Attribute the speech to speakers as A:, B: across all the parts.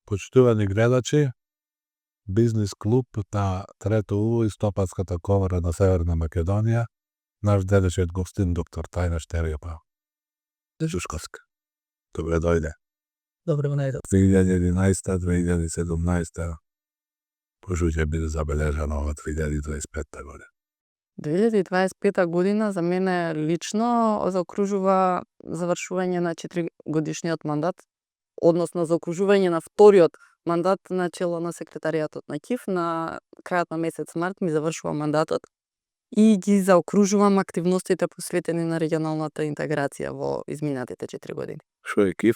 A: Почитувани гледачи, Бизнис клуб на Трето УЛО и Стопанската комора на Северна Македонија, наш денешен гостин доктор Тајна Штериопа. Шушковска. Добре дојде.
B: Добре најдов.
A: 2011-2017 пошто ќе биде забележана ова 2025 година.
B: 2025 година за мене лично заокружува завршување на 4 годишниот мандат, односно заокружување на вториот мандат на чело на секретаријатот на КИФ. На крајот на месец март ми завршува мандатот и ги заокружувам активностите посветени на регионалната интеграција во изминатите 4 години.
A: Што е КИФ?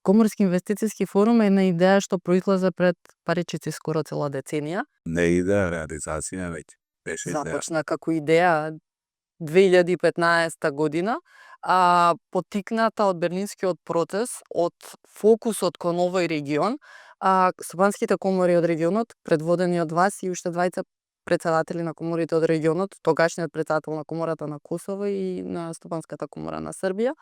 B: Коморски инвестициски форум е една идеја што произлезе пред паричици скоро цела деценија.
A: Не идеја, реализација веќе. Беше идеја.
B: Започна како идеја 2015 година, потикната од Берлинскиот процес, од фокусот кон овој регион, стопанските комори од регионот, предводени од вас и уште двајца председатели на коморите од регионот, тогашниот председател на комората на Косово и на стопанската комора на Србија,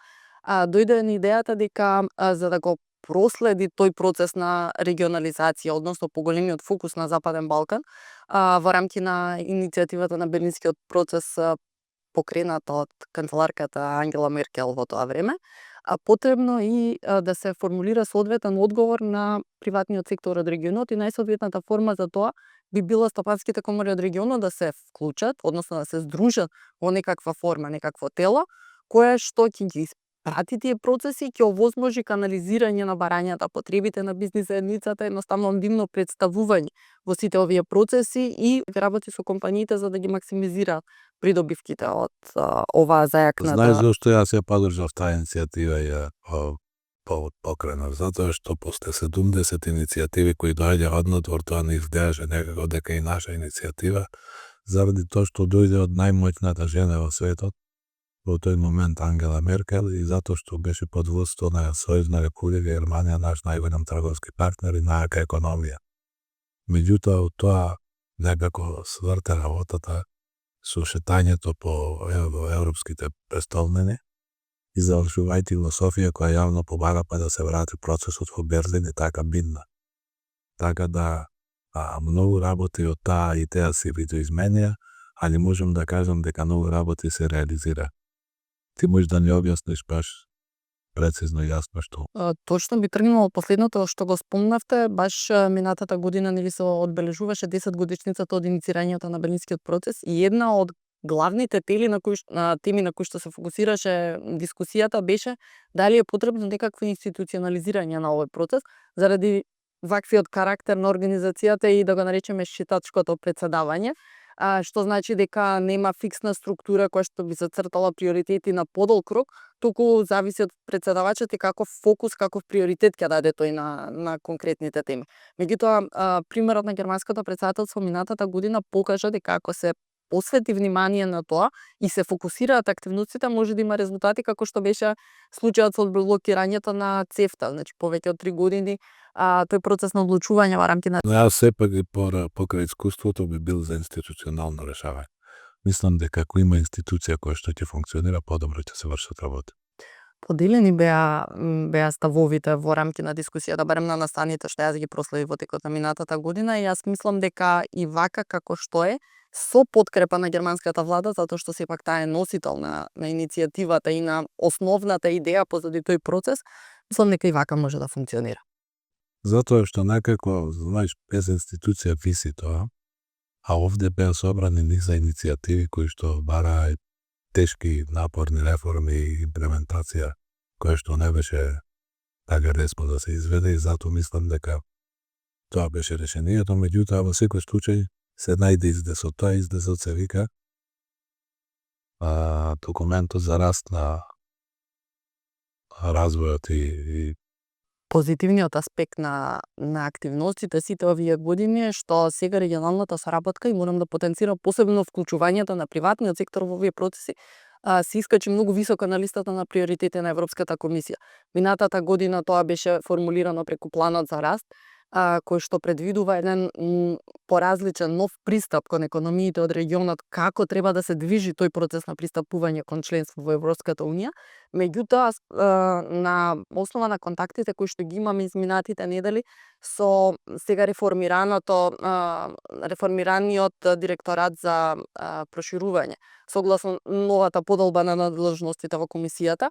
B: дојде на идејата дека за да го проследи тој процес на регионализација, односно поголемиот фокус на Западен Балкан, во рамки на иницијативата на Берлинскиот процес покрената од канцеларката Ангела Меркел во тоа време, потребно и да се формулира соодветен одговор на приватниот сектор од регионот и најсоодветната форма за тоа би била стопанските комори од регионот да се вклучат, односно да се здружат во некаква форма, некакво тело, кое што ќе ги прати тие процеси и ќе овозможи канализирање на барањата, потребите на бизнис заедницата, едноставно обимно представување во сите овие процеси и работи со компаниите за да ги максимизира придобивките од оваа зајакната.
A: Знаеш зашто јас ја поддржав таа иницијатива и ја покренав? Затоа што после 70 иницијативи кои доаѓа од надвор, тоа не изгледаше некако дека и наша иницијатива, заради тоа што дојде од најмоćната жена во светот, во тој момент Ангела Меркел, и затоа што беше под водство на Сојузна република Германија, наш најголем трговски партнер и најака економија. Меѓутоа, од тоа некако сврте работата со шетањето по европските престолнини и завршувајќи во Софија, која јавно побара па да се врати процесот во Берлин и така бидна. Така да многу работи од таа идеја се видоизменија, али можам да кажам дека многу работи се реализира. Ти можеш да ни објасниш баш прецизно и јасно што?
B: Точно би тргнала од последното што го спомнавте, баш минатата година нели се одбележуваше 10 годишницата од иницирањето на Берлинскиот процес и една од главните теми на кои што се фокусираше дискусијата беше дали е потребно некакво институционализирање на овој процес заради ваквиот карактер на организацијата и да го наречеме шитачкото председавање, што значи дека нема фиксна структура која што би зацртала приоритети на подолг рок, туку зависи од председавачот и каков фокус, каков приоритет ќе даде тој на конкретните теми. Меѓутоа, примерот на германското председателство минатата година покажа дека ако се посвети внимание на тоа и се фокусираат активностите, може да има резултати како што беше случајот со блокирањето на ЦЕФТА, значи повеќе од 3 години тој процес на одлучување во рамки на.
A: Но јас сепак и покрај искуството би бил за институционално решавање. Мислам дека ако има институција која што ќе функционира, подобро ќе се вршат работи.
B: Поделени беа ставовите во рамки на дискусијата, барем на настаните што јас ги проследив во текот на минатата година и јас мислам дека и вака како што е, со подкрепа на германската влада, затоа што сепак таа е носител на иницијативата и на основната идеја позади тој процес, мислам дека и вака може да функционира.
A: Затоа што некако, знаеш, без институција виси тоа, а овде беа собрани низа иницијативи кои што бараа тешки напорни реформи и имплементација која што не беше така лесно да се изведе и затоа мислам дека тоа беше решението, меѓутоа во секој случај се најде издесот. Тоа издесот се вика документот за раст на развојот и
B: позитивниот аспект на активностите сите овие години е што сега регионалната соработка и морам да потенцирам посебно вклучувањето на приватниот сектор во овие процеси се искачи многу високо на листата на приоритети на Европската комисија. Минатата година тоа беше формулирано преку планот за раст, кој што предвидува еден поразличен нов пристап кон економиите од регионот, како треба да се движи тој процес на пристапување кон членство во Европската унија, Меѓутоа, на основа на контактите кои што ги имаме изминатите недели со сега реформираниот директорат за проширување, согласно новата подолба на надлежностите во комисијата,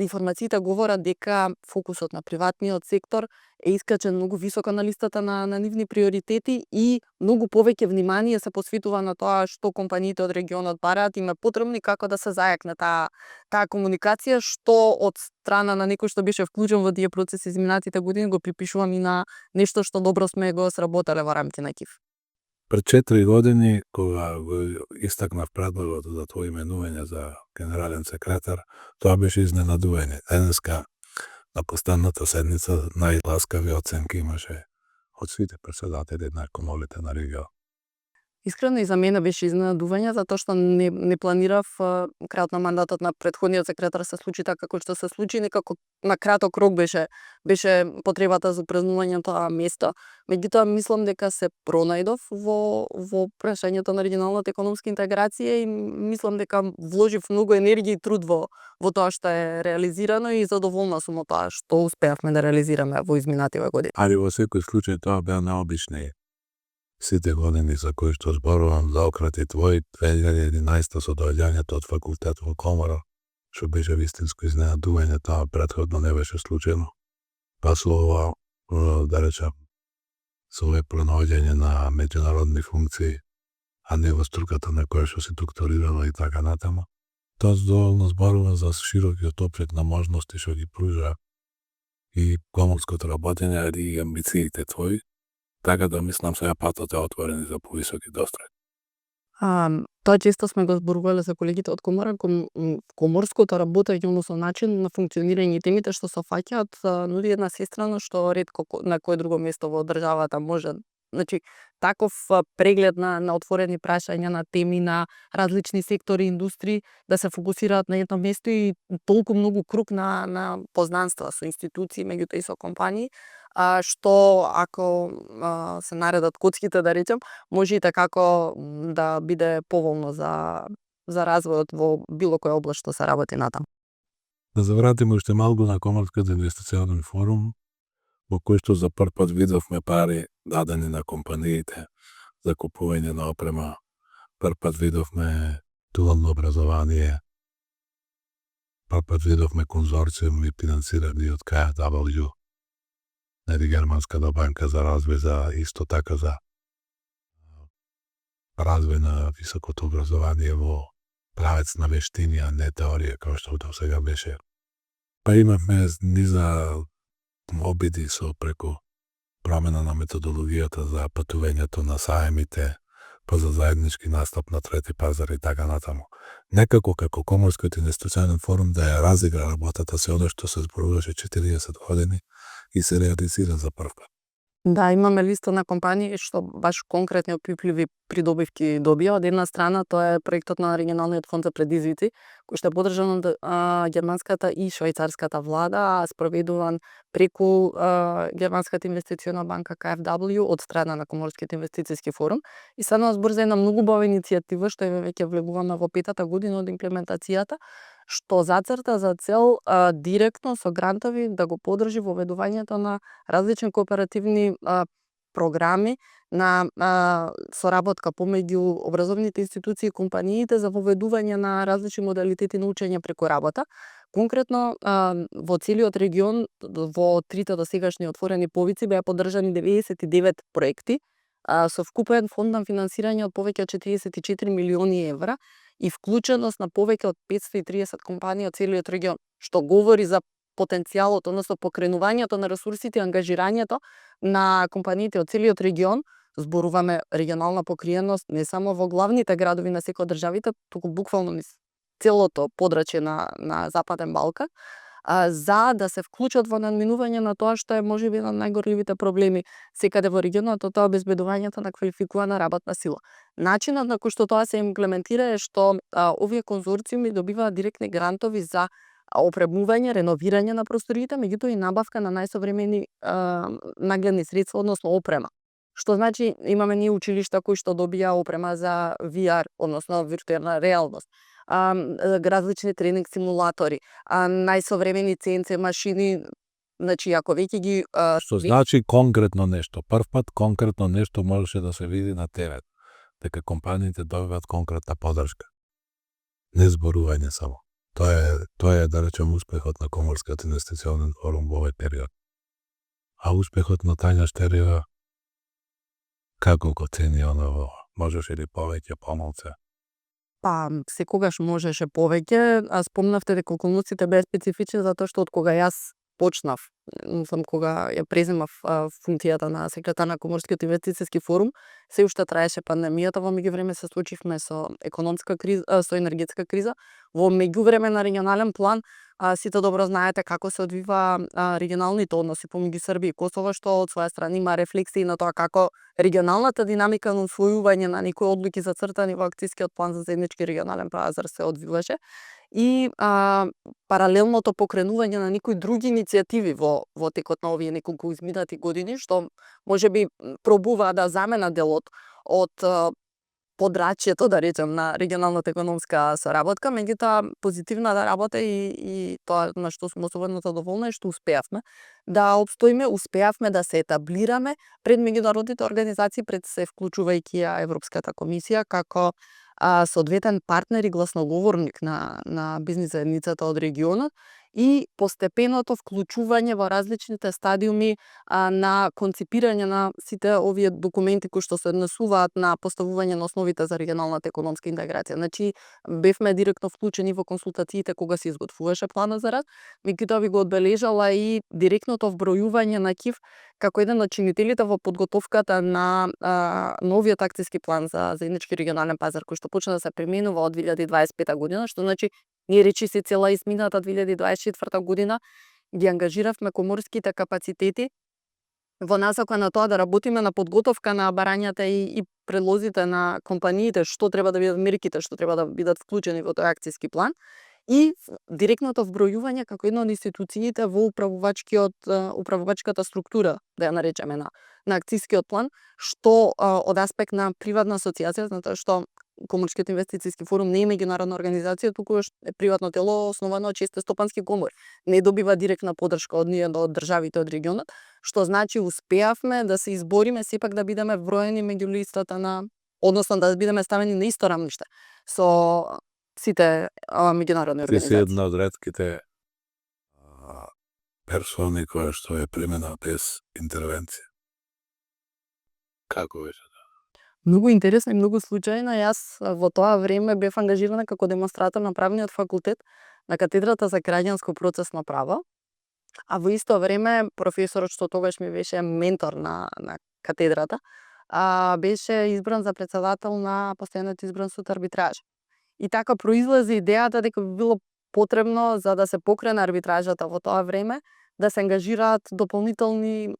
B: информациите говорат дека фокусот на приватниот сектор е искачен многу високо на листата на нивни приоритети и многу повеќе внимание се посветува на тоа што компаниите од регионот бараат, им е потребно и како да се зајакне таа комуникација, што од страна на некој што беше вклучен во тие процеси изминатите години го припишувам и на нешто што добро сме го сработале во рамките на КИФ.
A: Пред 4 години, кога го истакнав предлогот за твој именување за генерален секретар, тоа беше изненадување. Денеска на постаната седница најласкави оценки имаше од сите председатели на коморите на регион.
B: Искрено и за мене беше изненадување, затоа што не планирав крајот на мандатот на претходниот секретар се случи така како што се случи, некако на краток рок беше потребата за празнување тоа место. Меѓутоа мислам дека се пронајдов во прашањето на регионалната економска интеграција и мислам дека вложив многу енергија и труд во тоа што е реализирано и задоволна сум од тоа што успеавме да реализираме во изминативе години.
A: Али во секој случај тоа беа наобични сите години за кои што зборувам за ократи твој 2011 со доаѓањето од факултет во Комора, што беше вистинско изненадување, тоа претходно не беше случајно. Па со ова, да речем, со овој пронаоѓање на меѓународни функции, а не во струката на која што се докторирала и така натаму, тоа доволно зборува за широкиот опсег на можности што ги пружа и коморското работење и амбициите твои, така да мислам сега патот е отворен за повисоки дострои.
B: Тоа често сме го зборувале со колегите од Комора, коморското работење, односно начин на функционирање и темите што се фаќаат, нуди една сестрано што ретко на кое друго место во државата може. Значи, таков преглед на отворени прашања, на теми, на различни сектори, индустрии, да се фокусираат на едно место и толку многу круг на познанства со институции, меѓутоа и со компании, што ако се наредат коцките, да речем, може и такако да биде поволно за развојот во било која област што се работи натаму.
A: Да завратиме уште малку на Коморскиот инвестиционен форум, во кој што за прв пат видовме пари дадени на компаниите за купување на опрема. Прв пат видовме дуално образование, прв пат видовме конзорциуми финансирани од KfW, Германската банка за развој, за исто така за развој на високото образование во правец на вештини, а не теорија, како што до сега беше. Па имавме низа обиди со преку промена на методологијата за патувањето на саемите, па за заеднички настап на трети пазар и така натаму. Некако како Коморскиот инвестиционен форум да ја разигра работата се оно што се зборуваше 40 години и се реализира за прв пат.
B: Да, имаме листа на компании што баш конкретни опипливи придобивки добија. Од една страна тоа е проектот на регионалниот фонд за предизвици, кој што е поддржан од германската и швајцарската влада, а спроведуван преку германската инвестициона банка KfW од страна на Коморскиот инвестициски форум. И станува збор за една многу убава иницијатива што веќе влегуваме во петата година од имплементацијата, што зацрта за цел директно со грантови да го поддржи воведувањето на различни кооперативни програми на соработка помеѓу образовните институции и компаниите за воведување на различни модалитети на учење преку работа. Конкретно во целиот регион во трите досегашни отворени повици беа поддржани 99 проекти со вкупен фонд на финансирање од повеќе од 44 милиони евра и вклученост на повеќе од 530 компании од целиот регион, што говори за потенцијалот, односно покренувањето на ресурсите и ангажирањето на компаниите од целиот регион. Зборуваме регионална покриеност не само во главните градови на секој од државите, туку буквално низ целото подрачје на Западен Балкан, за да се вклучат во надминување на тоа што е можеби еден од најгорливите проблеми секаде во регионот, тоа обезбедувањето на квалификувана работна сила. Начинот на кој што тоа се имплементира е што овие конзорциуми добиваат директни грантови за опремување, реновирање на просториите, меѓутоа и набавка на најсовремени нагледни средства, односно опрема. Што значи имаме ние училишта кои што добија опрема за VR, односно виртуелна реалност. различни тренинг симулатори, најсовремени CNC машини, значи ако веќе ги
A: Што значи конкретно нешто. Прв пат конкретно нешто можеше да се види на ТВ. Дека компаниите добиваат конкретна поддршка. Не зборување само. Тоа е да речем успехот на Коморскиот инвестиционен форум во овој период. А успехот на Тања Штерева како го цени оново? Можеше ли повеќе, помалку?
B: Па, секогаш можеше повеќе, а спомнавте дека околностите беа специфични затоа што од кога јас почнав, кога ја преземав функцијата на секретар на Коморскиот инвестициски форум, се уште траеше пандемијата, во меѓувреме се случивме со економска криза, со енергетска криза. Во меѓувреме на регионален план, сите добро знаете како се одвива регионалните односи помеѓу Србија и Косово, што од своја страна има рефлексии на тоа како регионалната динамика на усвојување на некои одлуки зацртани во акцијскиот план за заеднички регионален пазар се одвиваше и паралелното покренување на некои други иницијативи во текот на овие неколку изминати години, што можеби пробуваа да заменат делот од подрачјето, да речем, на регионалната економска соработка, меѓутоа позитивната работа и тоа на што сум особено задоволна е што успеавме да опстоиме, успеавме да се етаблираме пред меѓународните организации, пред се вклучувајќи ја Европската комисија како соодветен партнер и гласноговорник на бизнис заедницата од регионот и постепеното вклучување во различните стадиуми на конципирање на сите овие документи кои што се однесуваат на поставување на основите за регионалната економска интеграција. Значи, бевме директно вклучени во консултациите кога се изготвуваше планот за рад, меѓутоа би го одбележала и директното вбројување на КИФ како еден од чинителите во подготовката на новиот акцијски план за заеднички регионален пазар кој што почна да се применува од 2025 година, што значи ние речиси цела измината 2024 година ги ангажиравме коморските капацитети во насока на тоа да работиме на подготовка на барањата и предлозите на компаниите, што треба да бидат мерките, што треба да бидат вклучени во тој акцијски план и директното вбројување како една од институциите во управувачката структура, да ја наречеме на акцијскиот план, што од аспект на приватна асоциација, затоа што Коморскиот инвестициски форум не е меѓународна организација, туку е приватно тело основано од 6 стопански комори. Не добива директна поддршка од ние од државите од регионот, што значи успеавме да се избориме сепак да бидеме вброени меѓу листата на, односно да бидеме ставени на исто рамниште со сите меѓународни
A: Ти си
B: организации.
A: една од ретките персони која што е премена без интервенција. Како беше?
B: Многу интересно и многу случајно. Јас во тоа време бев ангажирана како демонстратор на правниот факултет на катедрата за граѓанско процесно право, а во исто време професорот што тогаш ми беше ментор на катедрата, беше избран за претседател на постојаниот избран суд арбитража. И така произлезе идејата дека би било потребно за да се покрене арбитражата во тоа време да се ангажираат дополнителни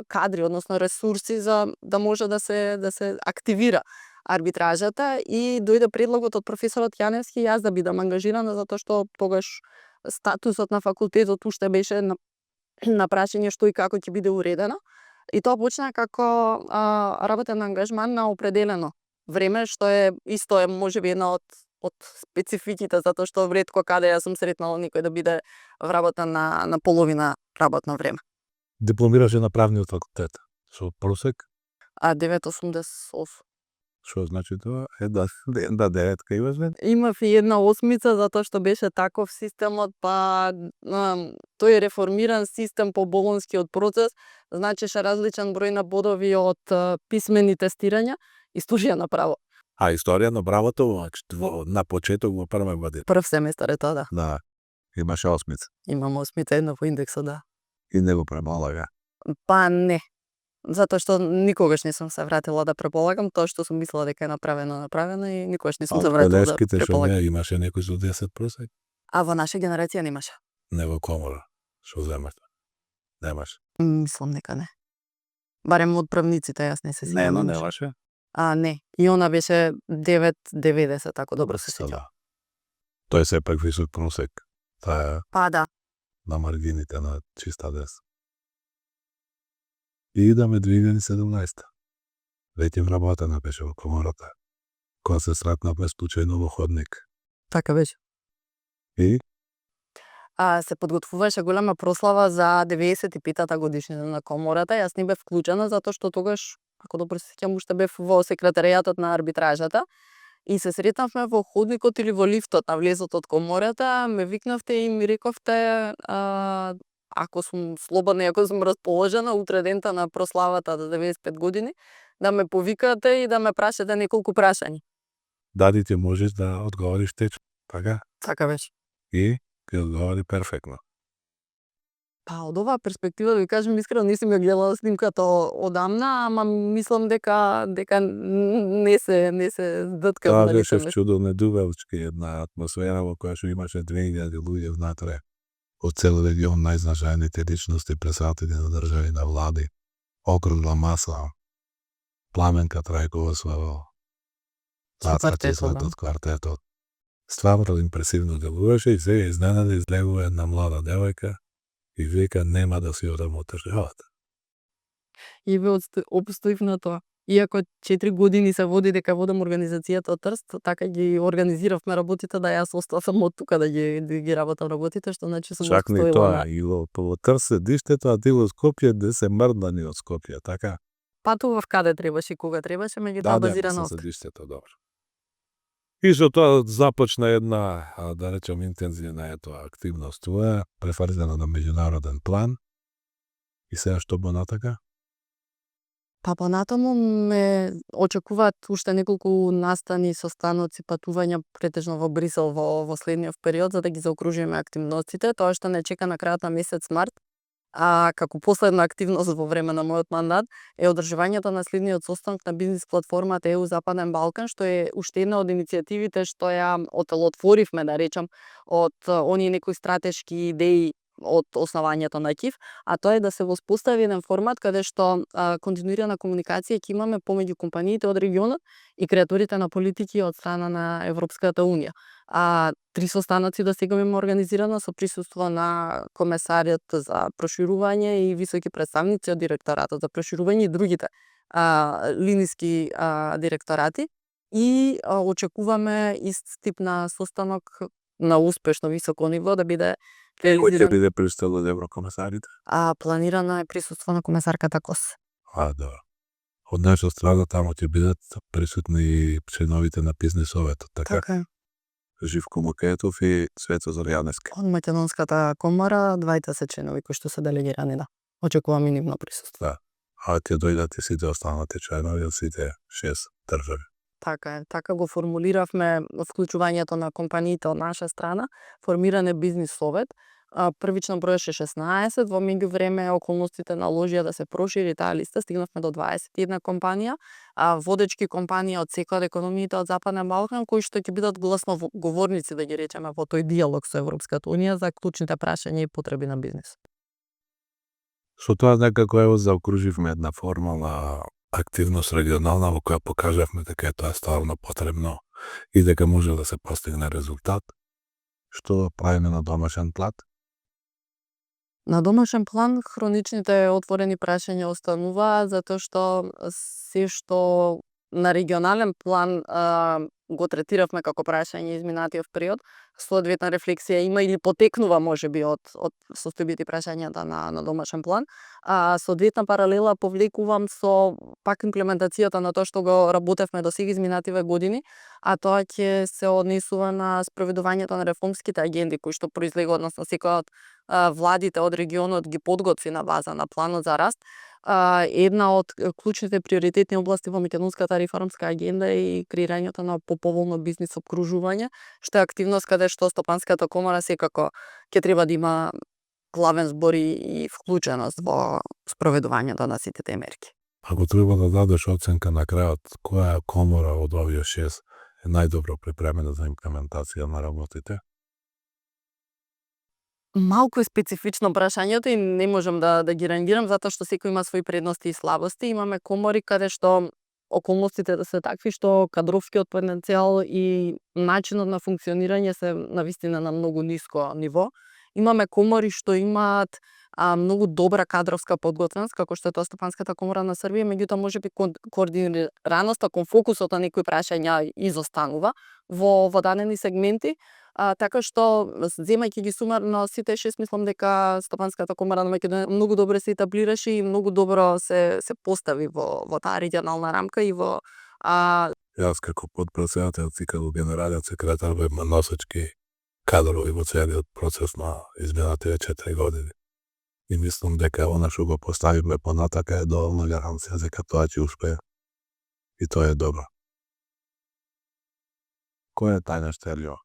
B: кадри, односно ресурси за да може да се активира арбитражата и дојде предлогот од професорот Јаневски јас да бидам ангажирана затоа што тогаш статусот на факултетот уште беше на прашање што и како ќе биде уредено. И тоа почна како работен ангажман на определено време, што е исто можеби една од спецификите, затоа што ретко каде јас сум сретнала некој да биде вработен на половина работно време.
A: Дипломираше на правниот факултет. Со просек?
B: 9,88.
A: Што значи тоа? Една деветка имаш ли?
B: Имав и една осмица затоа што беше таков системот, па тој е реформиран систем по болонскиот процес, значеше различен број на бодови од писмени тестирања, историја на право.
A: Историја на правото на почеток во прва година.
B: Прв семестар е тоа, да.
A: Да. Имаше осмица.
B: Имам осмица едно по индексот, да.
A: И не го премалага.
B: Па не. Затоа што никогаш не сум се вратила да преполагам тоа што сум мислела дека е направено и никогаш не сум се вратила да преполагам.
A: Што имаше некој со 10 просек?
B: А во наша генерација немаше.
A: Не во комора. Што земаш? Немаш.
B: Мислам дека не. Барем од правниците јас не се сеќавам.
A: Не, немаше.
B: Не. И она беше 9,90, тако добро се сеќавам.
A: Тој е сепак висок просек. Таа
B: Па да.
A: на маргините на чиста дес. И идаме 2017. Веќе вработена беше во комората. Кога се сретнавме случајно во ходник.
B: Така беше.
A: И
B: Се подготвуваше голема прослава за 95-та годишнина на комората. Јас не бев вклучена затоа што тогаш, ако добро се сеќам, уште бев во секретаријатот на арбитражата и се сретнавме во ходникот или во лифтот на влезот од комората, ме викнавте и ми рековте ако сум слободна и ако сум расположена утре дента на прославата за 95 години, да ме повикате и да ме прашате неколку прашања.
A: дали ти можеш да одговориш течно, така?
B: Така беше.
A: И ти одговори перфектно.
B: Па од оваа перспектива да ви кажам искрено не сум ја гледала снимката одамна, ама мислам дека не се здткав
A: Тоа
B: на
A: беше
B: лице.
A: чудо недувелчки, една атмосфера во која што имаше 2000 луѓе внатре од цел регион, најзначајните личности, председатели на држави, на влади, округла маса, Пламенка Трајкова со
B: квартетот,
A: Цветот квартетот. Стварно импресивно делуваше и сега изненада излегува една млада девојка и вика нема да си одам од државата.
B: И ве обстоив на тоа. Иако 4 години се води дека водам организацијата од Трст, така ги организиравме работите да јас оставам од тука да ги работам работите, што значи сум
A: Чак не
B: обстоила
A: тоа,
B: на...
A: и во Трст седиштето, а ти во Скопје де се мрдани од Скопје, така?
B: Патував каде требаше и кога требаше, меѓутоа базирано
A: со
B: овде.
A: седиштето, добро. И со тоа започна една, да речем, интензивна активност. Тоа префарзена на меѓународен план. И сега што бо натака?
B: Па понатаму ме очекуваат уште неколку настани, состаноци, патувања претежно во Брисел во следниот период за да ги заокружиме активностите. Тоа што не чека на крајот на месец март, како последна активност во време на мојот мандат е одржувањето на следниот состанок на бизнис платформата ЕУ Западен Балкан, што е уште една од иницијативите што ја отелотворивме, да речам, од оние некои стратешки идеи од основањето на КИФ, а тоа е да се воспостави еден формат каде што континуирана комуникација ќе имаме помеѓу компаниите од регионот и креаторите на политики од страна на Европската унија. 3 состаноци до сега имаме организирано со присуство на комесариот за проширување и високи представници од директоратот за проширување и другите линиски директорати и очекуваме ист тип на состанок на успешно високо ниво да биде
A: Кој ќе
B: реализиран.
A: биде пристел од еврокомесарите?
B: Планирано е присуство на комесарката Кос.
A: Да. Од наша страна таму ќе бидат присутни и членовите на бизнес советот, така?
B: Така е.
A: Живко Мукетов и Цвето Зорјанески.
B: Од Македонската комора, двајта се членови кои што се делегирани, да. Очекувам и нивно присуство.
A: Да. А ќе дојдат и сите останати членови од сите 6 држави.
B: Така е. Така го формулиравме вклучувањето на компаниите од наша страна. Формиран е бизнис совет. Првично броеше 16, во меѓувреме околностите наложија да се прошири таа листа, стигнавме до 21 компанија, водечки компании од секоја од економиите од Западен Балкан кои што ќе бидат гласноговорници, да ги речеме, во тој диалог со Европската унија за клучните прашања и потреби на бизнис.
A: Со тоа некако ево заокруживме една формална активност регионална во која покажавме дека е тоа стварно потребно и дека може да се постигне резултат. Што правиме на домашен плат?
B: На домашен план хроничните отворени прашања остануваат затоа што се што на регионален план го третиравме како прашање изминатиот период, соодветна рефлексија има или потекнува можеби од состојбите и прашањата на домашен план. Соодветна паралела повлекувам со пак имплементацијата на тоа што го работевме до сега изминативе години, а тоа ќе се однесува на спроведувањето на реформските агенди кои што произлегува, односно секоја од владите од регионот ги подготви на база на планот за раст. Една од клучните приоритетни области во Македонската реформска агенда е креирањето на поповолно бизнис обкружување, што е активност каде што Стопанската комора секако ќе треба да има главен збор и вклученост во спроведувањето на сите тие мерки.
A: Ако треба да дадеш оценка на крајот, која комора од овие 6 е најдобро припремена за имплементација на работите?
B: Малку е специфично прашањето и не можам да ги рангирам затоа што секој има своји предности и слабости. Имаме комори каде што околностите да се такви што кадровскиот потенцијал и начинот на функционирање се навистина на многу ниско ниво. Имаме комори што имаат многу добра кадровска подготвеност, како што е тоа Стопанската комора на Србија, меѓутоа можеби координираноста кон фокусот на некои прашања изостанува во дадени сегменти. Така што, земајќи ги сумарно сите шест, мислам дека Стопанската комора на Македонија многу добро се етаблираше и многу добро се постави во таа регионална рамка и во
A: Јас како подпредседател и како генерален секретар бев носечки кадрови во целиот процес на изминатите 4 години. И мислам дека она што го поставивме понатака е доволна гаранција дека тоа ќе успее. И тоа е добро. Кој е Тајна Штерлјова?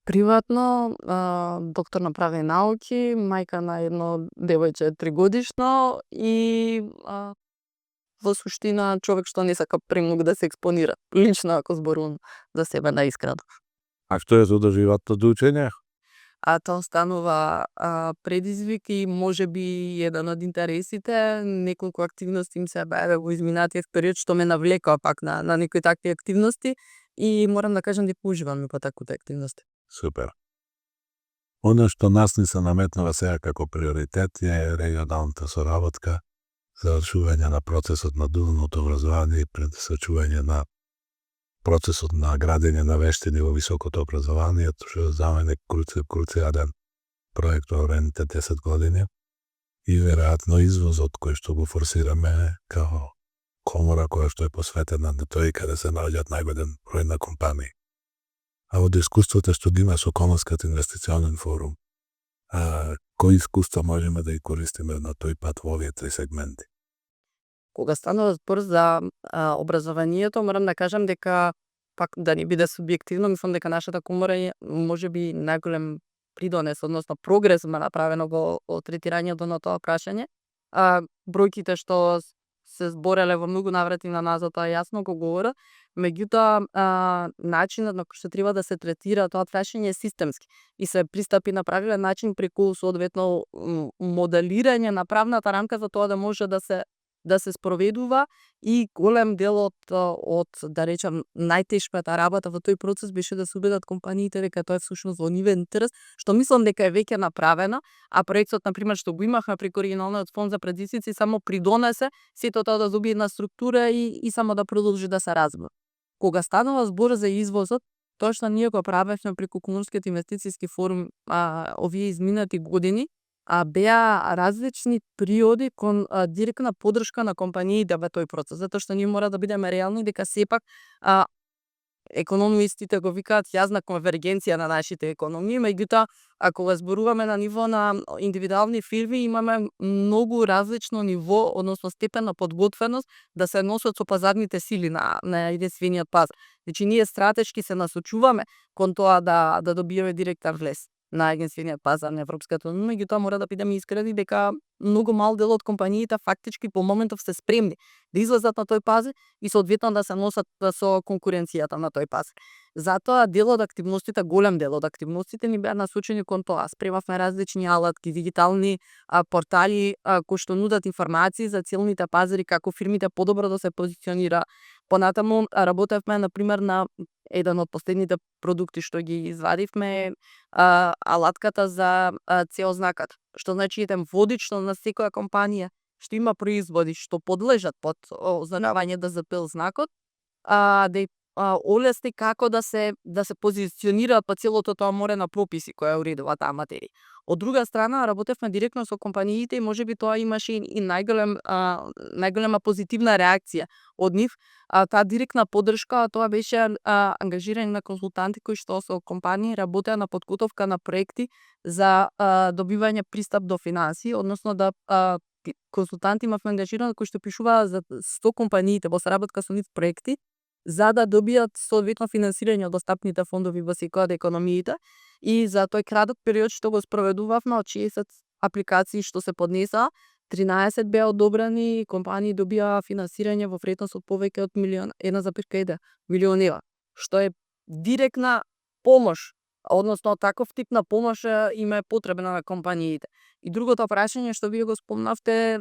B: Приватно, доктор на правни науки, мајка на едно девојче 3-годишно и во суштина човек што не сака премногу да се експонира. Лично ако зборувам за себе наискрено.
A: А што е за доживотното учење?
B: Тоа останува предизвик и можеби еден од интересите. Неколку активности им се баве во изминатиот период што ме навлекоа пак на некои такви активности и морам да кажам дека уживам по таквите активности.
A: Супер. Она што нас ни се наметнува сега како приоритет е регионалната соработка, завршување на процесот на дуалното образование и предсачување на процесот на градење на вештини во високото образование, што за мене круцијален проект во вредните 10 години и веројатно извозот кој што го форсираме како комора која што е посветена на тој каде се наоѓаат најголем број на компании. А од искуството што ги има со Комонскиот инвестиционен форум, кои искуства можеме да ги користиме на тој пат во овие три сегменти?
B: Кога станува збор за образованието, морам да кажам дека, пак да не биде субјективно, мислам дека нашата комора е можеби најголем придонес, односно прогрес ма направено во третирањето на тоа прашање. Бројките што се збореле во многу наврати на нас, тоа јасно го говорат, меѓутоа начинот на кој што треба да се третира тоа прашање е системски и се пристапи на правилен начин преку соодветно моделирање на правната рамка за тоа да може да се спроведува и голем дел од да речам најтешката работа во тој процес беше да се убедат компаниите дека тоа е всушност во нивен интерес, што мислам дека е веќе направено, а проектот на пример што го имавме преку регионалниот фонд за предизвици само придонесе сето тоа да добие една структура и само да продолжи да се развива. Кога станува збор за извозот, тоа што ние го правевме преку Комунскиот инвестициски форум овие изминати години, беа различни приоди кон директна поддршка на компаниите во тој процес, затоа што ние мора да бидеме реални дека сепак економистите го викаат јазна конвергенција на нашите економии, меѓутоа ако го зборуваме на ниво на индивидуални фирми, имаме многу различно ниво, односно степен на подготвеност да се носат со пазарните сили на единствениот пазар. Значи ние стратешки се насочуваме кон тоа да добиеме директен влез на единствениот пазар на Европската унија, меѓутоа мора да бидеме искрени дека многу мал дел од компаниите фактички по моментов се спремни да излезат на тој пазар и соодветно да се носат со конкуренцијата на тој пазар. Затоа дел од активностите, голем дел од активностите ни беа насочени кон тоа. Спремавме различни алатки, дигитални портали кои што нудат информации за целните пазари, како фирмите подобро да се позиционира. Понатаму работевме на пример на еден од последните продукти што ги извадивме, алатката за CE знакот, што значи еден водич на секоја компанија што има производи што подлежат под ознакување ДЗП знакот, да олесни како да се позиционираат по целото тоа море на прописи кои уредува таа материја. Од друга страна, работевме директно со компаниите и можеби тоа имаше и најголема позитивна реакција од нив. Таа директна поддршка, тоа беше ангажирање на консултанти кои што со компании работеа на подготовка на проекти за добивање пристап до финансии, односно да консултанти имавме ангажирани кои што пишуваа за 100 компаниите во соработка со нив проекти за да добијат соодветно финансирање од достапните фондови во секоја од економиите и за тој краток период што го спроведувавме од 60 апликации што се поднесаа, 13 беа одобрени, компании добија финансирање во вредност од повеќе од 1,1 милион евра, што е директна помош, односно таков тип на помош им е потребна на компаниите. И другото прашање што вие го спомнавте,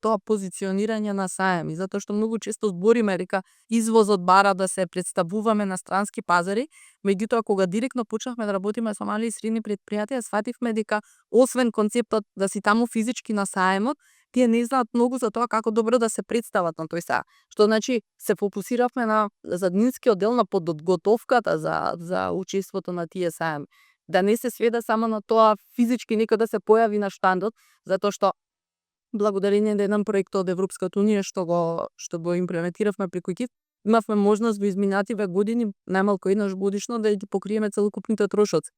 B: тоа позиционирање на саем, и затоа што многу често збориме дека извозот бара да се представуваме на странски пазари, меѓутоа кога директно почнавме да работиме со мали и средни претпријатија, сфативме дека освен концептот да си таму физички на саемот, тие не знаат многу за тоа како добро да се представат на тој саем. Што значи се фокусиравме на заднинскиот дел, на подготовката за учеството на тие саеми. Да не се сведе само на тоа физички некој да се појави на штандот, затоа што благодарение на еден проект од Европската унија што го имплементиравме преку КИФ, имавме можност во изминативе години најмалку еднаш годишно да ги покриеме целокупните трошоци.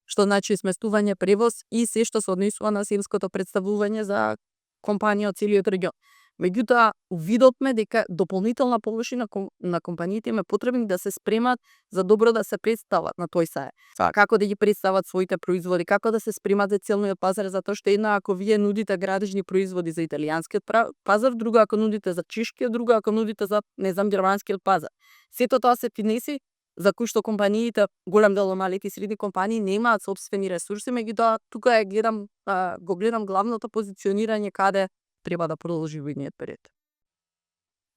B: Што значи сместување, превоз и се што се однесува на сенското представување за компанија од целиот регион. Меѓутоа, видовме дека дополнителна површина на компаниите им е потребни да се спремат за добро да се представат на тој саем. Како да ги представат своите производи, како да се спремат за целниот пазар, затоа што една ако вие нудите градежни производи за италијанскиот пазар, друга ако нудите за чешкиот, друга ако нудите за, не знам, германскиот пазар. Сето тоа се финеси за кои што компаниите, голем дел од малите и средни компании немаат сопствени ресурси, меѓутоа тука го гледам главното позиционирање каде треба да продолжи во идниот период.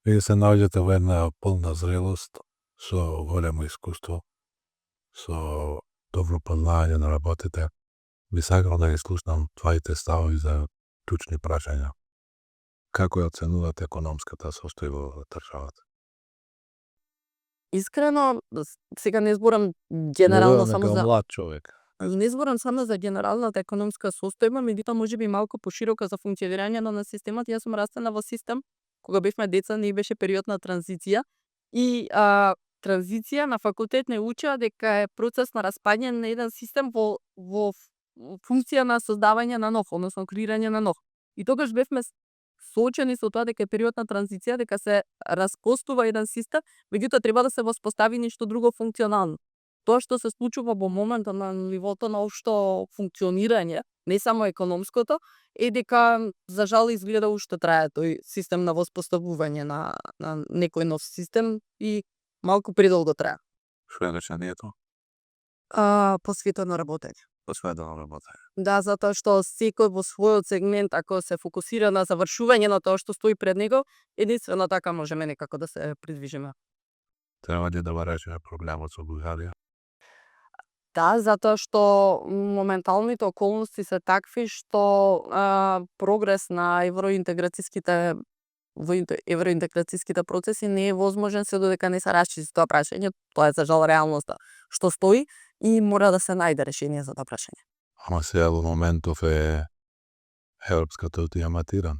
A: Вие се наоѓате во една полна зрелост, со големо искуство, со добро познање на работите. Би сакал да ги слушнам твоите ставови за клучни прашања. Како ја оценувате економската состојба во државата?
B: Искрено, сега не зборам генерално само за
A: млад човек.
B: не зборам само за генералната економска состојба, меѓутоа можеби малку пошироко за функционирањето на системот. Јас сум растена во систем кога бевме деца, не беше период на транзиција и транзиција на факултет не учеа дека е процес на распаѓање на еден систем во функција на создавање на нов, односно креирање на нов. И тогаш бевме соочени со тоа дека е период на транзиција, дека се раскостува еден систем, меѓутоа треба да се воспостави нешто друго функционално. Тоа што се случува во моментот на нивото на општо функционирање, не само економското, е дека за жал изгледа уште трае тој систем на воспоставување на некој нов систем и малку предолго трае.
A: Што е речението?
B: Посветено работење.
A: Посветено работење.
B: Да, затоа што секој во својот сегмент, ако се фокусира на завршување на тоа што стои пред него, единствено така можеме некако да се придвижиме.
A: Треба ли да го решиме проблемот со Бугарија?
B: Да, затоа што моменталните околности се такви што прогрес на евроинтеграцијските процеси не е возможен се додека не се расчисти тоа прашање. Тоа е за жал реалноста што стои и мора да се најде решение за тоа прашање.
A: Ама сега во моментов е Европската утија матиран.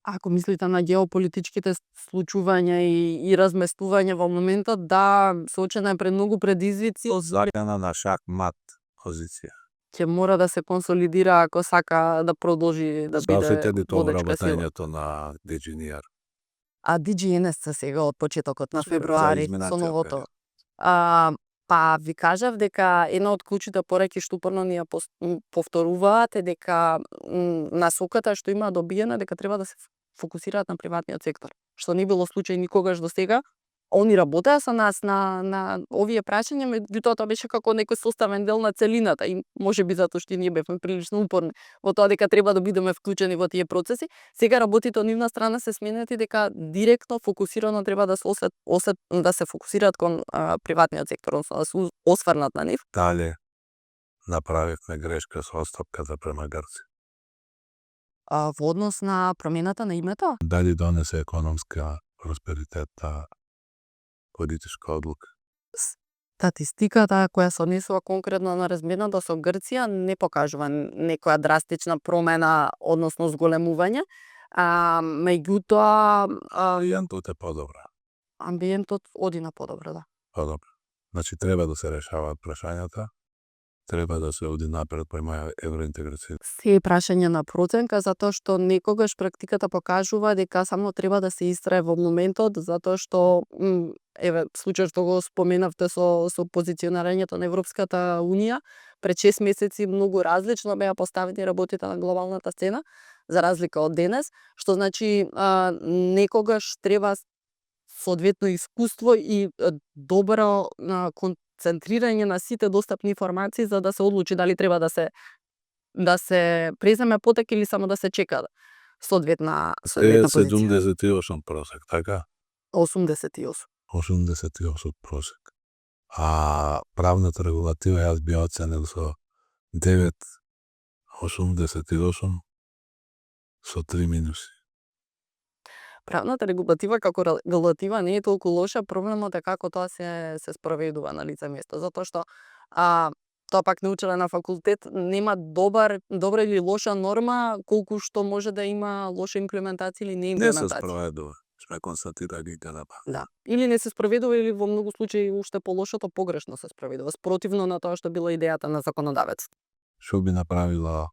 B: Ако мислите на геополитичките случувања и разместување во моментот, да, соочена е пред многу предизвици.
A: Закана на шах-мат позиција.
B: Ќе мора да се консолидира ако сака да продолжи да
A: Завршите ли
B: биде
A: тоа
B: водечка сила.
A: работењето на DGNR?
B: DGNS сега од почетокот на
A: За
B: февруари
A: изминатиот
B: со новото.
A: период.
B: Па ви кажав дека една од клучните пораки што упорно ни ја повторуваат е дека насоката што има добиена дека треба да се фокусираат на приватниот сектор, што не било случај никогаш до сега. Они работеа со нас на овие прашања, меѓутоа тоа беше како некој составен дел на целината и можеби затоа што ние бевме прилично упорни во тоа дека треба да бидеме вклучени во тие процеси. Сега работите од нивна страна се сменети дека директно фокусирано треба да се фокусираат кон приватниот сектор, односно да се осврнат на нив.
A: Дали направивме грешка со отстапката према Грција?
B: Во однос на промената на името,
A: Дали донесе економска просперитета политичка одлука?
B: статистиката која се однесува конкретно на размената со Грција не покажува некоја драстична промена, односно зголемување. Меѓутоа
A: Амбиентот е подобра.
B: амбиентот оди на подобро, да.
A: Подобра. Значи треба да се решаваат прашањата, треба да се оди напред према евроинтеграција.
B: Се е прашање на проценка, затоа што некогаш практиката покажува дека само треба да се истрае во моментот, затоа што еве случајот што го споменавте со позиционирањето на Европската унија, пред 6 месеци многу различно беа поставени работите на глобалната сцена, за разлика од денес, што значи некогаш треба соодветно искуство и добро концентрирање на сите достапни информации за да се одлучи дали треба да се преземе потек или само да се чека. соодветна
A: Се
B: позиција.
A: 78 просек, така?
B: 88.
A: 88 просек. А правната регулатива јас би оценил со 9,88 со 3 минуси.
B: Правната регулатива како регулатива не е толку лоша, проблемот е како тоа се спроведува на лице место, затоа што тоа пак научила на факултет, нема добра или лоша норма, колку што може да има лоша имплементација или
A: Не се
B: неимплементација.
A: спроведува. Сме констатирали каде па.
B: Да. Или не се спроведува или во многу случаи уште полошото погрешно се спроведува, спротивно на тоа што била идејата на законодавецот.
A: Што би направила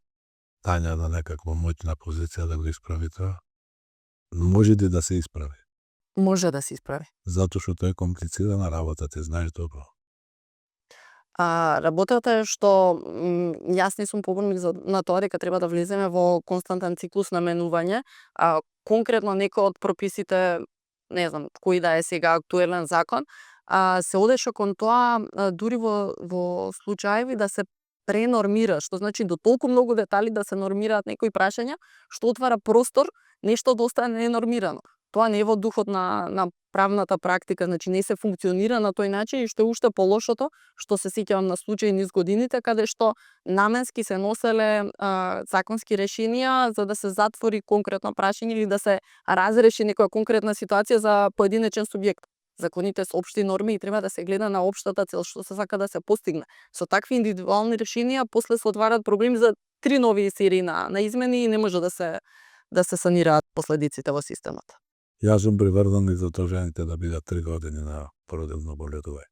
A: Тања на некаква моќна позиција да го исправи тоа? Може ли да се исправи?
B: Може да се исправи.
A: Затоа што тоа е комплицирана работа, ти знаеш добро.
B: Работата е што јас не сум поборник на тоа дека треба да влеземе во константен циклус на менување, конкретно некој од прописите, не знам, кој да е сега актуелен закон, се одеше кон тоа дури во случаеви да се пренормира, што значи до толку многу детали да се нормираат некои прашања, што отвара простор нешто да остане ненормирано. Тоа не е во духот на правната практика, значи не се функционира на тој начин и што е уште полошото, што се сеќавам на случаи низ годините каде што наменски се носеле законски решенија за да се затвори конкретно прашање или да се разреши некоја конкретна ситуација за поединечен субјект. Законите се општи норми и треба да се гледа на општата цел што се сака да се постигне. Со такви индивидуални решенија после се отварат проблеми за 3 нови серии на измени и не може да се санираат последиците во системот.
A: Јас сум приврзан и за тоа жените да бидат 3 години на породилно боледување.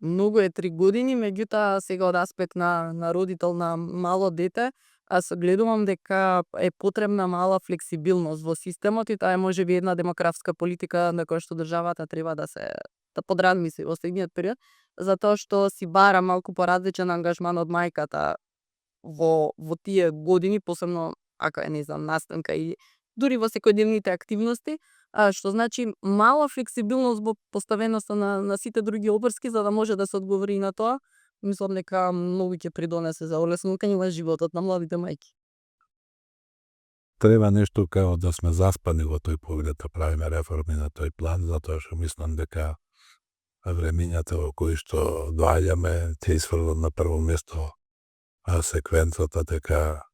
B: Многу е 3 години, меѓутоа сега од аспект на родител на мало дете, се гледувам дека е потребна мала флексибилност во системот и таа е можеби една демографска политика на која што државата треба да подразмисли во следниот период, затоа што си бара малку поразличен ангажман од мајката во тие години, посебно ако е, не знам, настанка и дури во секојдневните активности, што значи мала флексибилност во поставеноста на сите други обврски за да може да се одговори на тоа. Мислам дека многу ќе придонесе за олеснување на животот на младите мајки.
A: Треба нешто како да сме заспани во тој поглед да правиме реформи на тој план, затоа што мислам дека времињата во кои што доаѓаме ќе изфрлат на прво место секвенцата дека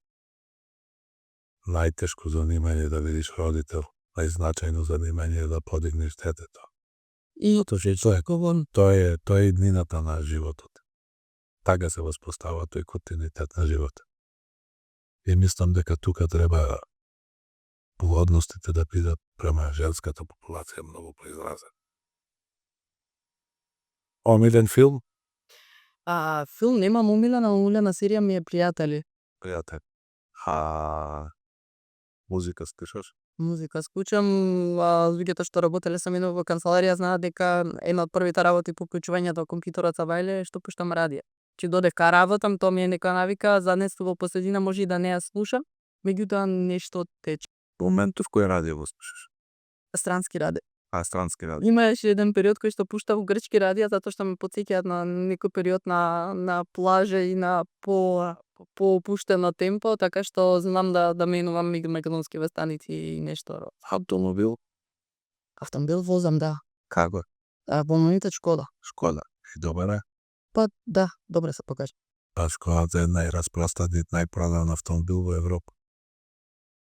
A: најтешко занимање е да видиш родител, најзначајно занимање е да подигнеш детето.
B: И
A: Тоа е иднината на животот. Така се воспоставува тој континуитет на животот. И мислам дека тука треба погодностите да бидат према женската популација многу поизразени. Омилен филм?
B: Филм немам омилена серија ми е Пријатели.
A: Пријател. Музика слушаш?
B: Музика скучам, луѓето што работеле со мене во канцеларија знаат дека една од првите работи по вклучувањето во компјутерот со Вајле е што пуштам радио. Че додека работам, тоа ми е нека навика, за днес во последина може и да не ја слушам, меѓутоа нешто тече.
A: Во моментов кој радио го слушаш?
B: Странски радио.
A: Странски радио.
B: Имаше еден период кој што пуштав грчки радиа затоа што ме потсеќаат на некој период на плажа и на поопуштено темпо, така што знам да менувам македонски станици и нешто.
A: Автомобил?
B: Автомобил возам, да.
A: Како?
B: Во моментот Шкода.
A: Шкода. И добра?
B: Па да, добре се покажа.
A: Шкодата е најраспространет, најпродан автомобил во Европа.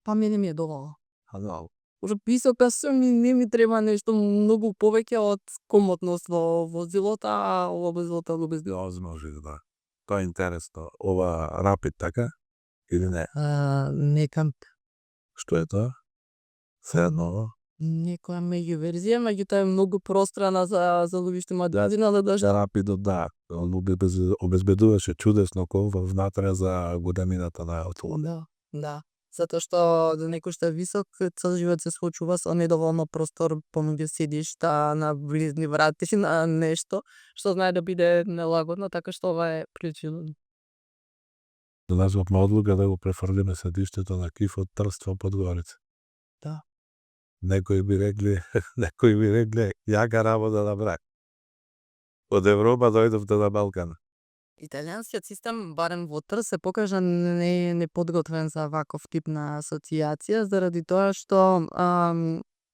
B: Па мене ми е доволно.
A: Да.
B: Уже висока сум и не ми треба нешто многу повеќе од комотност во возилото, а ова возилото го безбедува.
A: Возможно, да. Тоа е интересно. Ова Rapid, така? Или не?
B: Не кам.
A: Што е тоа? Се едно?
B: Некоја меѓуверзија, меѓутоа е многу пространа за луѓе што имаат година да дожа.
A: Rapid, да. Он обезбедуваше чудесно кол внатре за големината на автомобил.
B: Да. Затоа што за некој што е висок, цел живот се случува со недоволно простор помеѓу седишта, на близни врати, на нешто што знае да биде нелагодно, така што ова е прилично.
A: Донесовме одлука да го префрлиме седиштето на Киф од Трст во Подгорица.
B: Да.
A: Некои би рекле, јака работа да брак. Од Европа дојдовте на Балкан.
B: Италијанскиот систем, барем во Трст, се покажа неподготвен за ваков тип на асоцијација, заради тоа што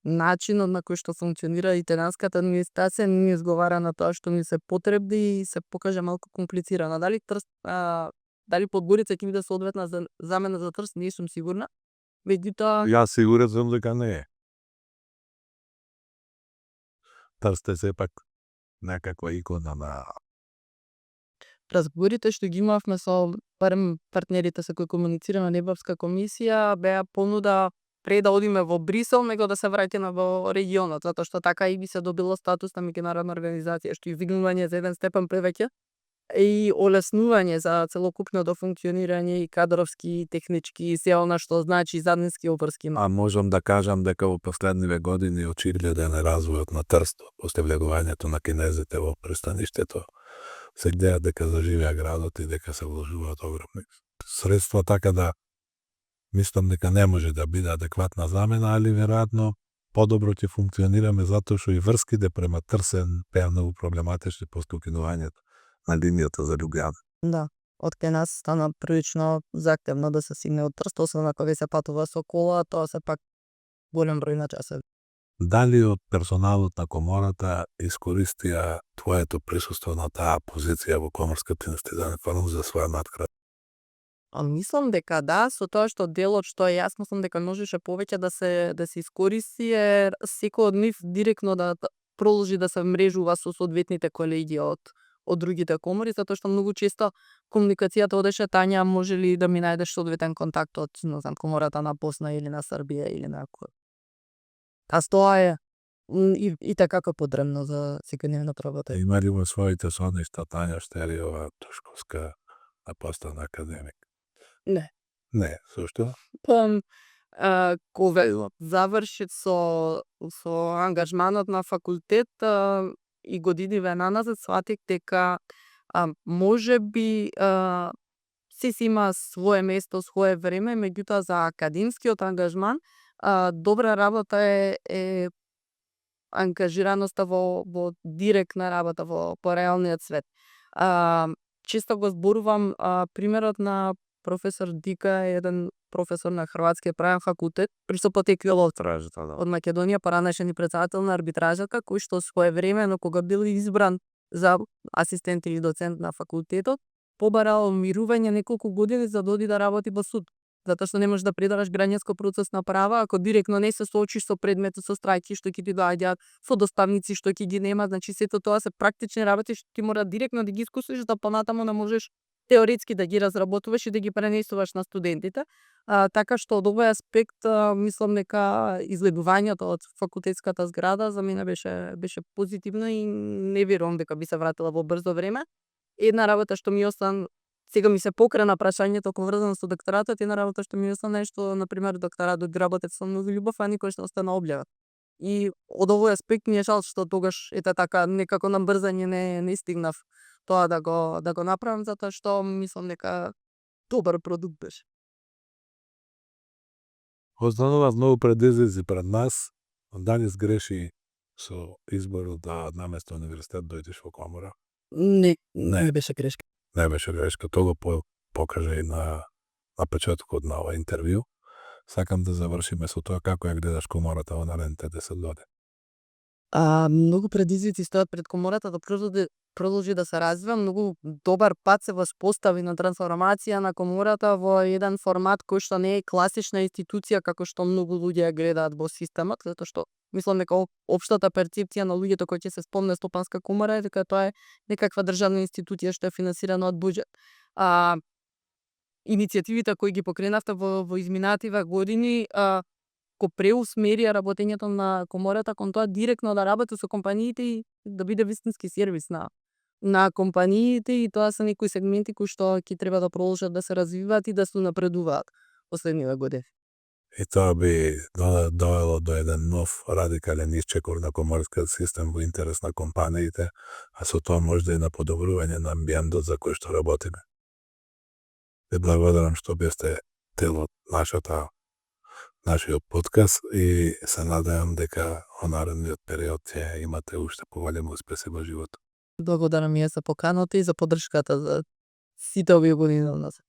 B: начинот на кој што функционира италијанската администрација не изговара на тоа што ни се потребни и се покажа малку комплицирано. Дали Подгорица ќе биде соодветна замена за Трст, не сум сигурна. Меѓутоа,
A: Јас сигурен сум дека не е. Трст е сепак некаква икона на
B: разговорите што ги имавме со барем партнерите со кои комуницираме на Европска комисија беа понуда пред да одиме во Брисел, него да се враќаме во регионот, затоа што така и би се добило статус на меѓународна организација, што издигнување за еден степен превеќе и олеснување за целокупното функционирање и кадровски, и технички, и се она што значи заднински обврски.
A: А можам да кажам дека во последниве години очигледен е развојот на Трст после влегувањето на кинезите во пристаништето. Се гледа дека заживеа градот и дека се вложуваат огромни средства, така да мислам дека не може да биде адекватна замена, али веројатно подобро ќе функционираме затоа што и врските према Трсен беа многу проблематични после укинувањето на линијата за Љубљана.
B: Да, од кај нас стана прилично заhtевно да се стигне од Трст, особено кога се патува со кола, тоа се пак голем број на часови.
A: Дали од персоналот на комората искористија твоето присуство на таа позиција во Коморската инвестиционен форум за своја надграда?
B: Мислам дека да, со тоа што делот што е јас мислам дека можеше повеќе да се искористи е секој од нив директно да продолжи да се мрежува со соодветните колеги од другите комори, затоа што многу често комуникацијата одеше Тања, може ли да ми најдеш соодветен контакт од, не знам, комората на Босна или на Србија или на кој. Тоа е и така потребно за секојдневната работа.
A: Има ли во своите соништа Тања Штериова Тушковска да постане академик?
B: Не.
A: Не, зошто?
B: Кога заврши со ангажманот на факултет и годиниве наназад сватих дека може би си има свое место, свое време, меѓутоа за академскиот ангажман добра работа е ангажираноста во директна работа по реалниот свет. Често го зборувам примерот на професор Дика, еден професор на Хрватскиот правен факултет, пристапот еквил од Македонија, поранешен и председател на арбитражата, кој што своевремено кога бил избран за асистент или доцент на факултетот, побарал мирување неколку години за да оди да работи во суд. Затоа што не можеш да предаваш граѓанско процесна права ако директно не се соочиш со предметот, со страјки што ќе ти доаѓаат, со доставници што ќе ги нема, значи сето тоа се практични работи што ти мора директно да ги искусиш да понатаму да можеш теоретски да ги разработуваш и да ги пренесуваш на студентите. Така што од овој аспект мислам дека излегувањето од факултетската зграда за мене беше позитивно и не верувам дека би се вратила во брзо време. Една работа што ми остана, сега ми се покрена прашањето поврзано со докторатот, една работа што ми остана е што на пример докторатот работев со многу љубов, а никош не остана објавен. И од овој аспект ми е жал што тогаш ета така некако на брзање не стигнав тоа да го направам, затоа што мислам дека добар продукт беше.
A: Останува многу предизвици пред нас. Дали сгреши со изборот да наместо универзитет дојдеш во комора?
B: Не беше грешка.
A: Не беше грешка, тоа го покажа и на почетокот на ова интервју. Сакам да завршиме со тоа како ја гледаш комората во наредните 10 години.
B: Многу предизвици стојат пред комората да продолжи да се развива, многу добар пат се воспостави на трансформација на комората во еден формат кој што не е класична институција како што многу луѓе ја гледаат во системот, затоа што мислам дека општата перцепција на луѓето кои ќе се спомне Стопанска комора е дека тоа е некаква државна институција што е финансирана од буџет. Иницијативите кои ги покренавте во изминативе години го преусмерија работењето на комората кон тоа директно да работи со компаниите и да биде вистински сервис на компаниите, и тоа се некои сегменти кои што ќе треба да продолжат да се развиваат и да се напредуваат последниве години.
A: И тоа би довело до еден нов радикален исчекор на коморскиот систем во интерес на компаниите, а со тоа можда и на подобрување на амбиентот за кој што работиме. Ви благодарам што бевте дел од нашиот подкаст и се надевам дека во наредниот период ќе имате уште поголеми успеси во животот.
B: Благодарам и јас за поканата и за поддршката за сите овие години unazad.